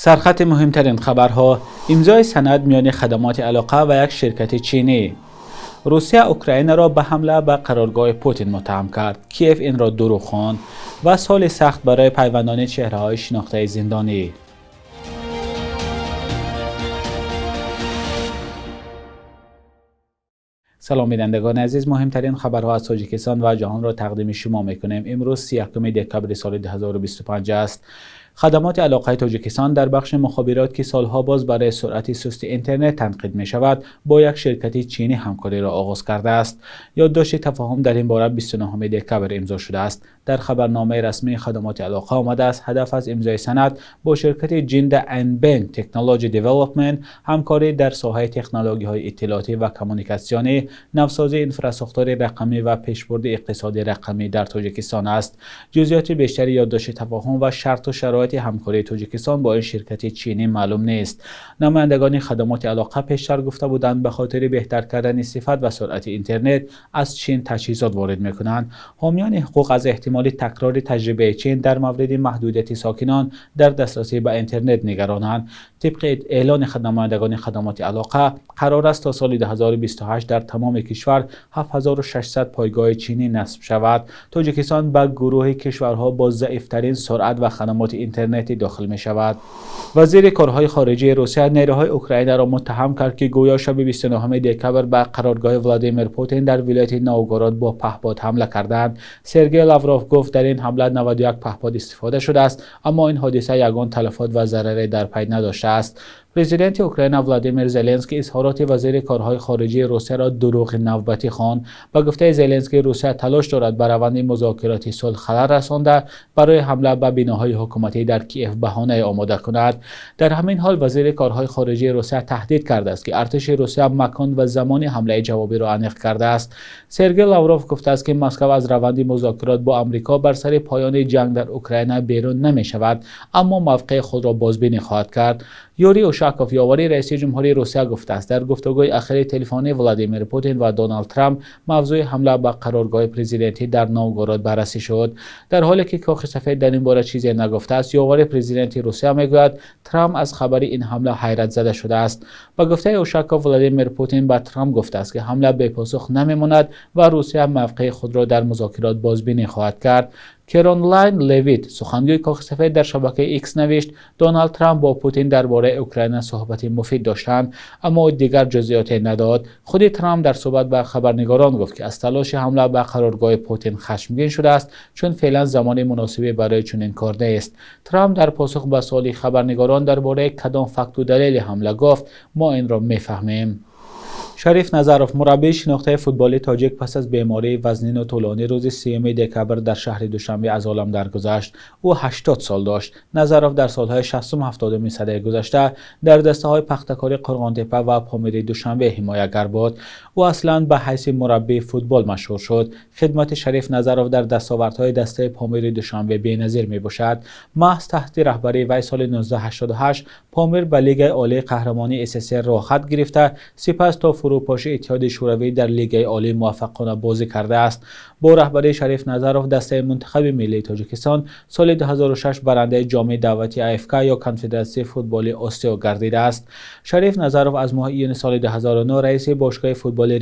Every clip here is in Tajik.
Сархати муҳимтарин хабарҳо: имзои санад миёни хадамоти алоқа ва як ширкати чинӣ. Русия Украинаро ба ҳамла ба қароргоҳи Путин муттаҳам кард. Киев инро дурӯғ хонд. Ва соли сахт барои пайвандони чеҳраҳои шинохтаи зиндонӣ. Салом бинандагони азиз, муҳимтарин хабарҳо аз Тоҷикистон ва ҷаҳонро тақдими шумо мекунем. Имрӯз 31 декабри соли 2025 аст. Хадамоти алоқаи Тоҷикистон дар бахши мухобирот, ки солҳо боз барои суръати сусти интернет танқид мешавад, бо як ширкати чинӣ ҳамкориро оғоз кардааст. Ёддошти тафоҳум дар ин бора 29 декабр имзо шудааст. Дар хабарномаи расмии хадамоти алоқа омадааст, ҳадаф аз имзои санад бо ширкати Jinda Anbang Technology Development ҳамкорӣ дар соҳаи технологияҳои иттилоотӣ ва коммуникатсионӣ, навсозии инфрасохтори рақамӣ ва пешбурди иқтисоди рақамӣ дар Тоҷикистон аст. Ҷузъиёти бештари ёддошти тафоҳум ва шарту шароити ҳамкории Тоҷикистон бо ин ширкати чинӣ маълум нест. Намояндагони хадамоти алоқа пештар гуфта буданд, ба хотири беҳтар кардани сифат ва суръати интернет аз Чин таҷҳизот ворид мекунанд. Ҳомиёни ҳуқуқ аз эҳтимоли такрори таҷрибаи Чин дар мавриди маҳдудияти сокинон дар дастрасӣ ба интернет нигаронанд. Тибқи эълони намояндагони хадамоти алоқа, қарор аст то соли 2028 дар тамоми кишвар 7600 пойгоҳи чинӣ насб шавад. Тоҷикистон ба гурӯҳи кишварҳо бо заифтарин суръат ва хадамоти интернетӣ дохил мешавад. Вазири корҳои хориҷии Русия нерӯҳои Украинаро муттаҳам кард, ки гӯё шаби 29 декабр ба қароргоҳи Владимир Путин дар вилояти Новгород бо паҳпод ҳамла карданд. Сергей Лавров гуфт, дар ин ҳамла 91 паҳпод истифода шудааст, аммо ин ҳодиса ягон талафот ва зараре дар пай надоштааст. Президенти Украина Владимир Зеленский изҳороти вазири корҳои хориҷии Русияро дурӯғи навбатӣ хонд. Ба гуфтаи Зеленский, Русия талош дорад ба раванди музокироти сулҳ халал расонда, барои ҳамла ба биноҳои ҳукуматӣ дар Киев баҳонае омода кунад. Дар ҳамин ҳол вазири корҳои хориҷии Русия таҳдид кардааст, ки артиши Русия макон ва замони ҳамлаи ҷавобиро аниқ кардааст. Сергей Лавров гуфтааст, ки Москва аз раванди музокирот бо Амрико бар сари поёни ҷанг дар Украина берун намешавад, аммо мавқеи худро бозбинӣ хоҳад кард. Юрий Ушаков, ёвари раиси ҷумҳурии Русия, гуфтааст, дар гуфтугӯи ахири телефонии Владимир Путин ва Доналд Трамп мавзӯи ҳамла ба қароргоҳи президентӣ дар Новгород баррасӣ шуд. Дар ҳоле ки Кохи Сафед дар ин бора чизе нагуфтааст, ёвари президенти Русия мегӯяд, Трамп аз хабари ин ҳамла ҳайратзада шудааст. Ба гуфтаи Ушаков, Владимир Путин ба Трамп гуфтааст, ки ҳамла бепосух намемонад ва Русия мавқеи худро дар музокирот бозбинӣ хоҳад кард. Керонлайн Левит, сухангӯи Кохи Сафед, дар шабакаи Икс навишт, Доналд Трамп бо Путин дар бораи Украина суҳбати муфид доштанд, аммо дигар ҷузъиёте надод. Худи Трамп дар суҳбат ба хабарнигорон гуфт, ки аз талоши ҳамла ба қароргоҳи Путин хашмгин шудааст, чун феълан замони муносибе барои чунин кор нест. Трамп дар посух ба суоли хабарнигорон дар бораи кадом факту далели ҳамла гуфт, мо инро мефаҳмем. Шариф Назаров, мураббии шинохтаи футболи тоҷик, пас аз бемории вазнину тӯлонӣ рӯзи 3 декабр дар шаҳри Душанбе аз олам даргузашт. Ӯ 80 сол дошт. Назаров дар солҳои 60-70 садаи гузашта дар дастаҳои Пахтакори Қурғонтепа ва Помири Душанбе ҳимоягар буд. Ӯ аслан ба ҳайси мураббии футбол машҳур шуд. Хидмати Шариф Назаров дар дастовардҳои дастаи Помири Душанбе беназир мебошад. Маҳз таҳти раҳбарии вай соли 1988 Помир ба Лигаи Олии Қаҳрамонии СССР роҳхат гирифта, сипас то фурӯпошии Иттиҳоди Шӯравӣ дар Лигаи Олӣ муваффақона бозӣ кардааст. Бо раҳбарии Шариф Назаров дастаи мунтахаби миллии Тоҷикистон соли 2006 барандаи ҷоми даъвати АФК ё Конфедератсияи футболи Осиё гардидааст. Шариф Назаров аз моҳи июни соли 2009 раиси бошгоҳи футболи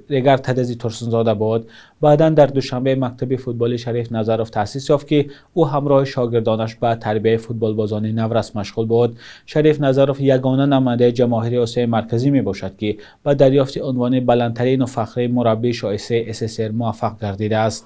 Регар-Тадези Турсунзода буд. Баъдан дар Душанбе мактаби футболи Шариф Назаров таъсис ёфт, ки ӯ ҳамроҳи шогирдонаш ба тарбияи футболбозони наврас машғул буд. Шариф Назаров ягона намояндаи ҷамоҳири Осиёи Марказӣ мебошад, ки ба дарёфти унвони баландтарину фахрии мураббии шоистаи СССР муваффақ гардидааст.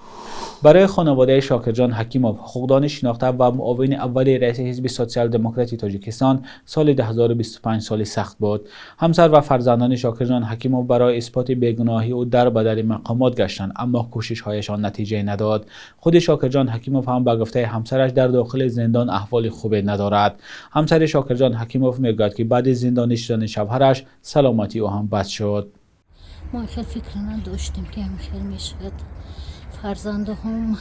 Барои хонаводаи Шокирҷон Ҳакимов, ҳуқуқдони шинохта ва муовини аввали раиси ҳизби Социал-демократии Тоҷикистон, соли 2025 соли сахт буд. Ҳамсар ва фарзандони Шокирҷон Ҳакимов барои исботи бегуноҳии ӯ дар ба дари мақомот гаштанд, аммо кӯшишҳояшон натиҷае надод. Худи Шокирҷон Ҳакимов ҳам ба гуфтаи ҳамсараш дар дохили зиндон аҳволи хубе надорад. Ҳамсари Шокирҷон Ҳакимов мегӯяд, ки баъди зиндонӣ шудани шавҳараш саломатии ӯ ҳам бад шуд. Мо хел фикр надоштем, ки ҳам хел мешавад. Фарзандаҳом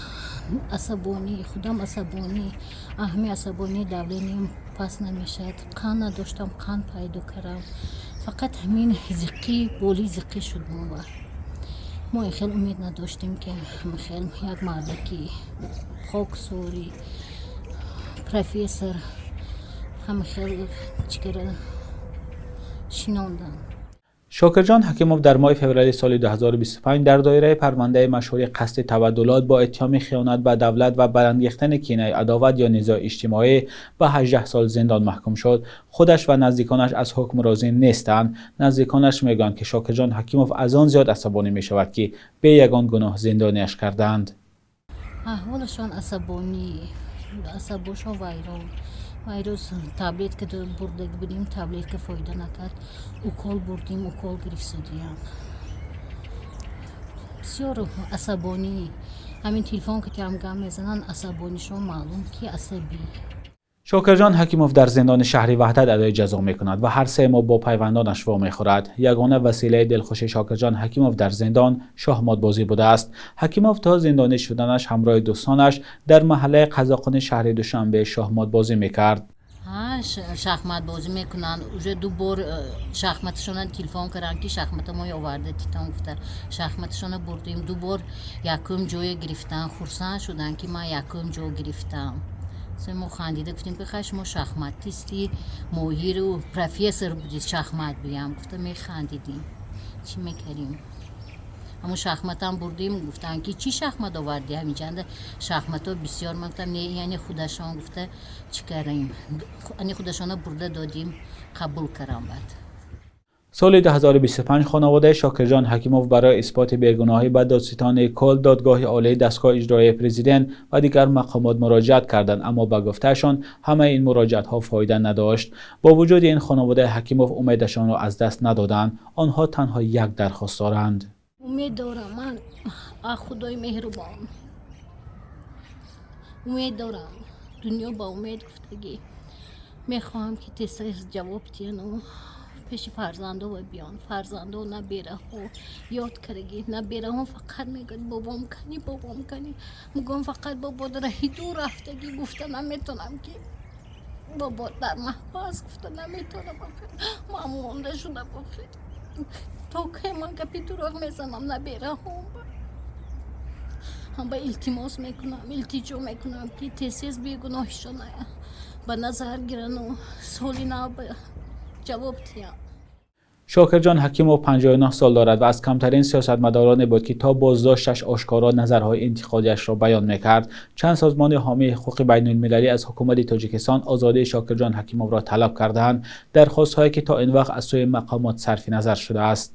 асабонӣ, худам асабонӣ, аҳми асабонӣ, давлениям пас намешавад. Қанд надоштам, қанд пайдо кардам. Фақат ҳамин зиқӣ, боли зиқӣ шуд мова. Мо хел умед надоштем, ки хел як мардаки хоксорӣ, профессор Ҳама хел чикара шинондан. Шокирҷон Ҳакимов дар моҳи феврали соли 2025 дар доираи парвандаи машҳури қасди табаддулот бо иттиҳоми хиёнат ба давлат ва барангехтани кинаи адоват ё низои иҷтимоӣ ба 18 сол зиндон маҳкум шуд. Худаш ва наздиконаш аз ҳукм розӣ нестанд. Наздиконаш мегӯянд, ки Шокирҷон Ҳакимов аз он зиёд асабонӣ мешавад, ки бе ягон гуноҳ зиндониаш кардаанд. Аҳволашон асабонӣ, асабошон вайрон. Вайрӯз таблетка бурда будем, таблетка фоида накард. Укол бурдим, укол гирифтсудиям. Бисёр асабонӣ. Ҳамин телефон ки ҳам гап мезананд, асабонишон маълум, ки асабӣ. Шокирҷон Ҳакимов дар зиндони шаҳри Ваҳдат адои ҷазо мекунад ва ҳар 3 моҳ бо пайвандонаш вомехӯрад. Ягона василаи дилхуши Шокирҷон Ҳакимов дар зиндон шоҳмотбозӣ будааст. Ҳакимов то зиндонӣ шуданаш ҳамроҳи дӯстонаш дар маҳаллаи Қазоқони шаҳри Душанбе шоҳмотбозӣ мекард. Шахматбозӣ мекунанд. Уже ду бор шахматашона телефон карданд, ки шахмата мо оварда титон гуфта. Шахматашона бурдем, ду бор якум ҷое гирифтан, хурсанд шуданд, ки ман якум ҷо гирифтам. Мо хандида гуфтем, ки хай, шумо шахматисти моҳиру профессор будед, шахмат биям гуфта механдидем. Чӣ мекардем? Ҳамун шахматам бурдем, гуфтанд, ки чӣ шахмат овардӣ, ҳаминҷанда шахматҳо бисёр. Ман гуфтам, не, яъне худашон гуфта чӣ кардем, ани худашона бурда додем, қабул кардам баъд. Соли 2025 хонаводаи Шокирҷон Ҳакимов барои исботи бегуноҳӣ ба додситони кул, Додгоҳи Олии, дастгоҳи иҷроияи президент ва дигар мақомот муроҷиат карданд, аммо ба гуфтаашон ҳамаи ин муроҷиатҳо фоида надошт. Бо вуҷуди ин хонаводаи Ҳакимов умедашонро аз даст надоданд. Онҳо танҳо як дархост доранд. Умед дорам ман аз Худои меҳрубон, умед дорам, дунё ба умед гуфтагӣ. Мехоҳам, ки тез-тез ҷавоб диҳану пеши фарзандо биён. Фарзандо, набераҳо ёд кардагӣ. Набераҳо фақат мегӯяд: бобом кани, бобом кани. Мегӯям, фақат бобо раҳи дур рафтагӣ, гуфта наметонам, ки бобо дар маҳбас, гуфта наметонам. Ман монда шуда бохир. То кай ман гапи дурӯғ мезанам набераҳом? Ҳам ба илтимос мекунам, илтиҷо мекунам, ки тез-тез бегуноҳишон ба назар гирану соли нав ҷавоб диҳам. Шокирҷон Ҳакимов 59 сол дорад ва аз камтарин сиёсатмадороне буд, ки то боздошташ ошкоро назарҳои интиқодиашро баён мекард. Чанд созмони ҳомии ҳуқуқи байналмилалӣ аз ҳукумати Тоҷикистон озодии Шокирҷон Ҳакимовро талаб кардаанд, дархостҳое ки то ин вақт аз сӯи мақомот сарфи назар шудааст.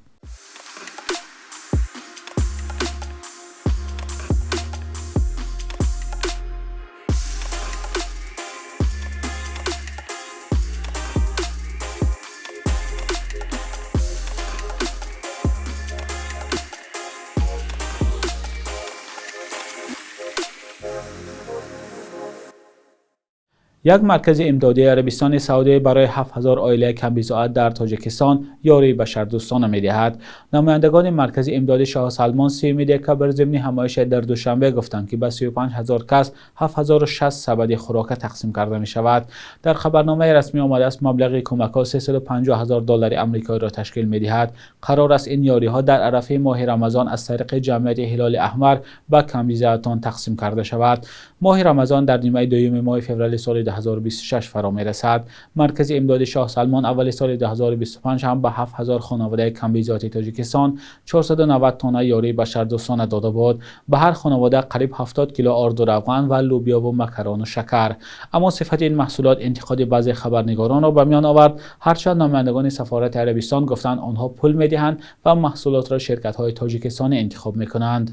Як маркази имдодии Арабистони Саудӣ барои 7000 оилаи камбизоат дар Тоҷикистон ёрии башардӯстона медиҳад. Намояндагони маркази имдоди Шоҳ Салмон 3 декабр зимни ҳамоише дар Душанбе гуфтанд, ки ба 35 000 кас 7060 сабади хӯрока тақсим карда мешавад. Дар хабарномаи расмӣ омадааст, маблағи кӯмакҳо 350 ҳазор доллари амрикоиро ташкил медиҳад. Қарор аст ин ёриҳо дар арафаи моҳи Рамазон аз тариқи ҷамъияти Ҳилоли Аҳмар ба камбизоатон тақсим карда шавад. Моҳи Рамазон дар нимаи дуюми моҳи феврали соли 2026 фаро мерасад. Маркази имдоди Шоҳ Салмон аввали соли 2025 ҳам ба 7000 хонаводаи камбизоати Тоҷикистон 490 тонна ёрии башардӯстона дода буд. Ба ҳар хонавода қариб 70 кило орду равған ва лӯбиёву макарону шакар. Аммо сифати ин маҳсулот интиқоди баъзе хабарнигоронро ба миён овард. Ҳарчанд намояндагони сафорати Арабистон гуфтанд, онҳо пул медиҳанд ва маҳсулотро ширкатҳои тоҷикистонӣ интихоб мекунанд.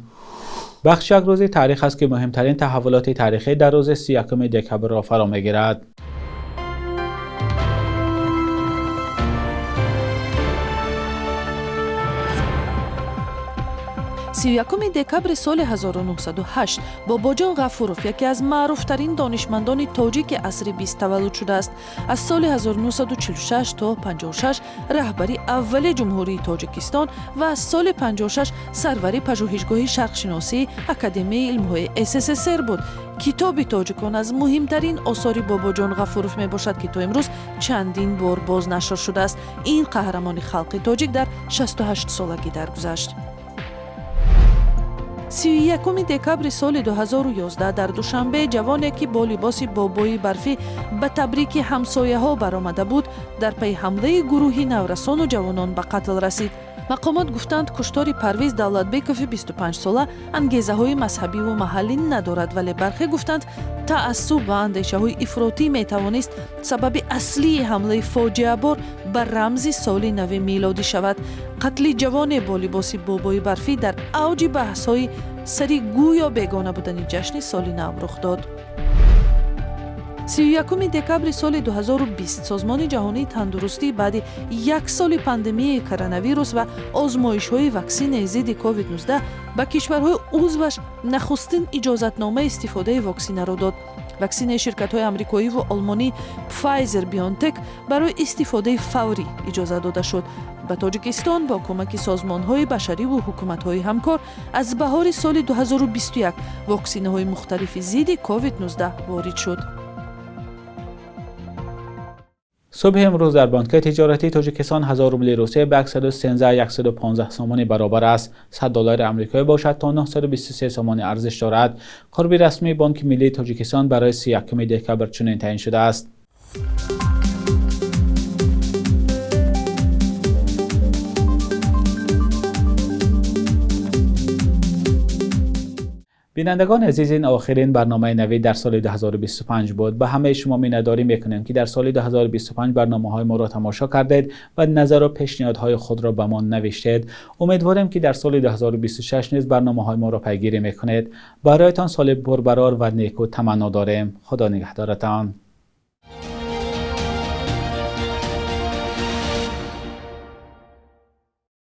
Бахш як рӯзи таърих аст, ки муҳимтарин таҳаввулоти таърихӣ дар рӯзи 31 декабрро фаро мегирад. 31 декабри соли 1908 Бобоҷон Ғафуров, яке аз маъруфтарин донишмандони тоҷики асри бист, таваллуд шудааст. Аз соли 1946 то 56 раҳбари аввали Ҷумҳурии Тоҷикистон ва аз соли 56 сарвари Пажӯҳишгоҳи шарқшиносии Академияи илмҳои СССР буд. Китоби тоҷикон аз муҳимтарин осори Бобоҷон Ғафуров мебошад, ки то имрӯз чандин бор бознашр шудааст. Ин қаҳрамони халқи тоҷик дар 68 солагӣ даргузашт. 31 декабри соли 2011 дар Душанбе ҷавоне, ки бо либоси бобои барфӣ ба табрики ҳамсояҳо баромада буд, дар пайи ҳамлаи гурӯҳи наврасону ҷавонон ба қатл расид. Мақомот гуфтанд, куштори Парвиз Давлатбекови 25-сола ангезаҳои мазҳабиву маҳаллӣ надорад, вале бархе гуфтанд, таассуб ва андешаҳои ифротӣ метавонист сабаби аслии ҳамлаи фоҷиабор ба рамзи соли нави милодӣ шавад. Қатли ҷавоне бо либоси бобои барфӣ дар авҷи баҳсҳои сари гӯё бегона будани ҷашни соли нав рух дод. 31 декабри соли 2020 Созмони ҷаҳонии тандурустӣ баъди як соли пандемияи коронавирус ва озмоишҳои ваксинаи зидди COVID-19 ба кишварҳои узваш нахустин иҷозатномаи истифодаи воксинаро дод. Ваксинаи ширкатҳои амрикоиву олмонӣ Pfizer BioNTech барои истифодаи фаврӣ иҷозат дода шуд. Ба Тоҷикистон бо кӯмаки созмонҳои башариву ҳукуматҳои ҳамкор аз баҳори соли 2021 воксинаҳои мухталифи зидди COVID-19 ворид шуд. Субҳи имрӯз дар бонкҳои тиҷоратии Тоҷикистон 1000 рубли Русия ба 113-115 сомонӣ баробар аст. 100 доллари амрикоӣ бошад то 923 сомонӣ арзиш дорад. Қурби расмии Бонки миллии Тоҷикистон барои 31 декабр чунин таъин шудааст. Бинандагони азиз, ин охирин барномаи Навид дар соли 2025 буд. Ба ҳамаи шумо миннатдорӣ мекунем, ки дар соли 2025 барномаҳои моро тамошо кардед ва назару пешниҳодҳои худро ба мо навиштед. Умедворем, ки дар соли 2026 низ барномаҳои моро пайгирӣ мекунед. Бароятон соли пурбарор ва неку таманно дорем. Худо нигаҳдоратон.